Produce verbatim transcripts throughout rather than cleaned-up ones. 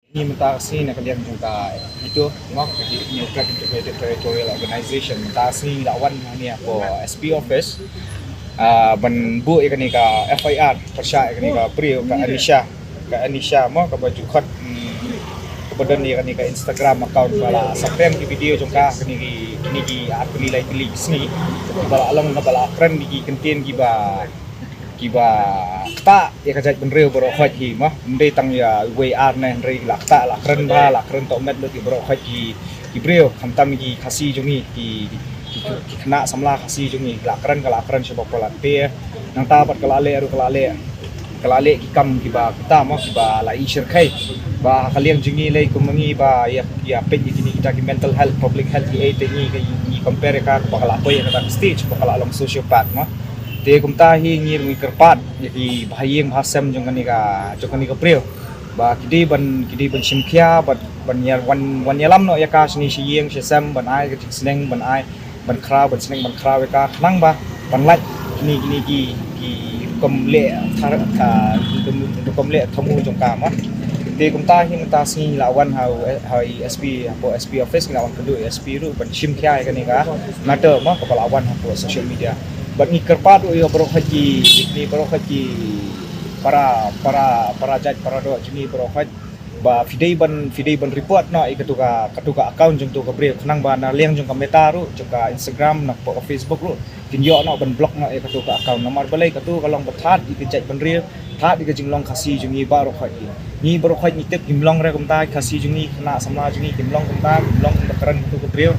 Ni mynta ka sngi na ka liang jong ka ito, mo, ka Hynñiewtrep Integrated Territorial Organization, mynta ka sngi la wan hangne hapoh S P office, ah, ban buh ïa kane ka F I R pyrshah ïa kane ka briew ka Anisha, ka Anisha, mo, kaba ju khot, mm, kaba don ïa kane ka Instagram account ba la sa pynrem ki video jong ka, kine ki, kine ki ar tylli lai tylli ki sngi, ba la long, ba la kren ïa ki kyntien kiba kiba ktah ïa ka jaitbynriew baroh khoit hi, mo. Ym dei tang ïa uwei ar ne, hynrei la ktah, la kren bha, la kren tohmet lut ïa baroh khoit ki, ki briew, khamtam ki Khasi jong ngi, ki, ki, ki, ki khynnah samla Khasi jong ngi, la kren, ka la kren sha ba palat te. Nangta pat ka la leh ruh, ka la leh, ka la leh ki kam kiba kumta, mo, kiba la i shyrkhei. Ba ha ka liang jong ngi lei kum ma ngi ba ïa, ïa peit ïa kine kita ki mental health, public health, ki ei te ngi, ka ngi compare ïa ka, ba ka la poi ïa kata ka stage ba ka la long sociopath, mo. Te kumta hi ngi ruh ngi kyrpad ïa ki bahaïing bahasem jong kane ka, jong kane ka briew ba ki dei ban, ki dei ban shim khia, ban, ban ïa, wan, wan ïalam noh ïa ka shane sha ïing sha sem, ban ai ka jingsneng, ban ai, ban khraw, ban sneng ban khraw ïa ka, khnang ba ban lait kine, kine ki, ki rukom leh thar, ka, rukom, rukom leh thmu jong ka, mo. Te kumta hi mynta sngi la wan ha, ha i S P, hapoh S P office, ngi la wan kynduh i S P ruh ban shim khia ïa kane ka matter, mo, kaba la wan hapoh social media. Bad ngi kyrpad ruh ïa baroh khoit ki, kine baroh khoit ki para, para, para jait para doh jong ngi baroh khoit ba phi dei ban, phi dei ban report noh ïa katu ka, katu ka account jong tu ka briew, khnang ba na liang jong ka Meta ruh, jong ka Instagram, na ka Facebook ruh, kin ïoh noh ban block noh ïa katu ka account. Namar balei katu ka long ba thad ïa ka jaitbynriew, thad ïa ka jinglong Khasi jong ngi baroh khoit. Ngi baroh khoit ngi tip kim long re kumta, Khasi jong ngi, khynnah samla jong ngi kim long kumta, kim long kumta kren katu ka briew.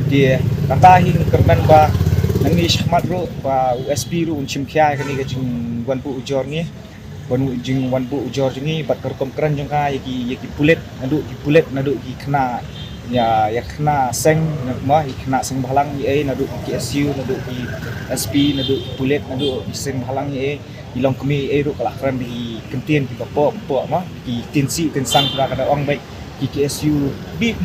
Te kata hi ngi kyrmen ba nangne shakhmat ruh ba u S P ruh un shim khia ïa kane ka jingwan buh ujor ngi. Wan u jing, wan buh ujor jong ngi bad ka rukom kren jong ka ïa ki, ïa ki pulit, naduh ki pulit, naduh ki khynnah, ïa, ïa khynnah seng, na, mo, ïa khynnah seng bhalang ïa ei, naduh ki K S U, naduh ki S P, naduh ki pulit, naduh ki seng bhalang ïa ei, ki longkmie ïa ei ruh ka la kren da ki kyntien kiba pop pop, mo, ki tynsi tynsang, kiba ka da ong beit ki K S U bit,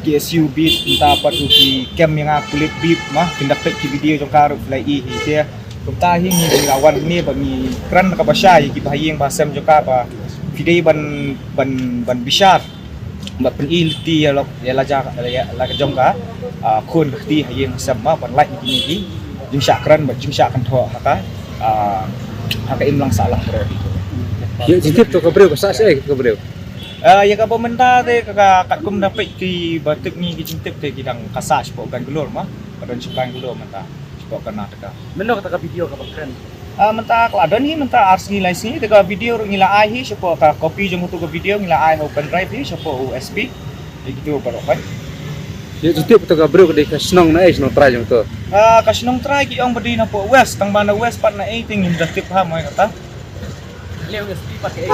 K S U bit, mynta pat ruh ki kem ïa nga pulit bit, mo, phin da peit ki video jong ka ruh phi la i hi te. Kumta hi ngi, ngi la wan hangne ba ngi kren kaba shai ïa ki bahaïing bahasem jong ka ba phi dei ban, ban, ban bishar, ban pyni lynti ïa la, ïa la ja, ïa la ka jong ka, ah, khun ka kti ha ïing ha sem, mo, ban lait ïa kine ki jingshah kren bad jingshah kynthoh ha ka, ah, ha ka imlang sahlang baroh. Ïa jingtip tu ka briew, ka sah shaei ka briew? Ah, ïa kaba mynta te ka, ka, katkum da peit kiba tip ngi ki jingtip te ki dang ka sah shapoh Bangalore, mo. Ka don sha Bangalore mynta, shapoh Karnataka. Mynno kata ka video kaba kren? Ah, mynta ka la don hi mynta ar sngi lai sngi, te ka video ruh ngi la ai hi shapoh, ka copy jong utu ka video ngi la ai ha u pendrive hi shapoh u S P. Ïa kitu baroh khoit. Ïa, to tip kata ka briew ka dei ka shnong na ei, shnong trai jong to? Ah, ka shnong trai ki ong ba dei na poh West, tang ba na West pat na ei te ngim da tip ha mo ïa kata. Liang S P pat ka ei?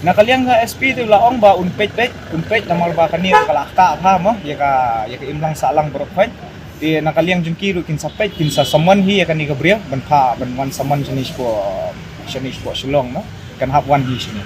Na ka liang ka S P te la ong ba un peit beit, un peit namar ba kane ka la ktah bha mo ïa ka, ïa ka imlang sahlang baroh khoit. Te na ka liang jong ki ruh kin sa peit, kin sa summon hi ïa kane ka briew ban phah, ban wan summon shane shapoh, shane shapoh Shillong, mo. Kan hap wan hi shane.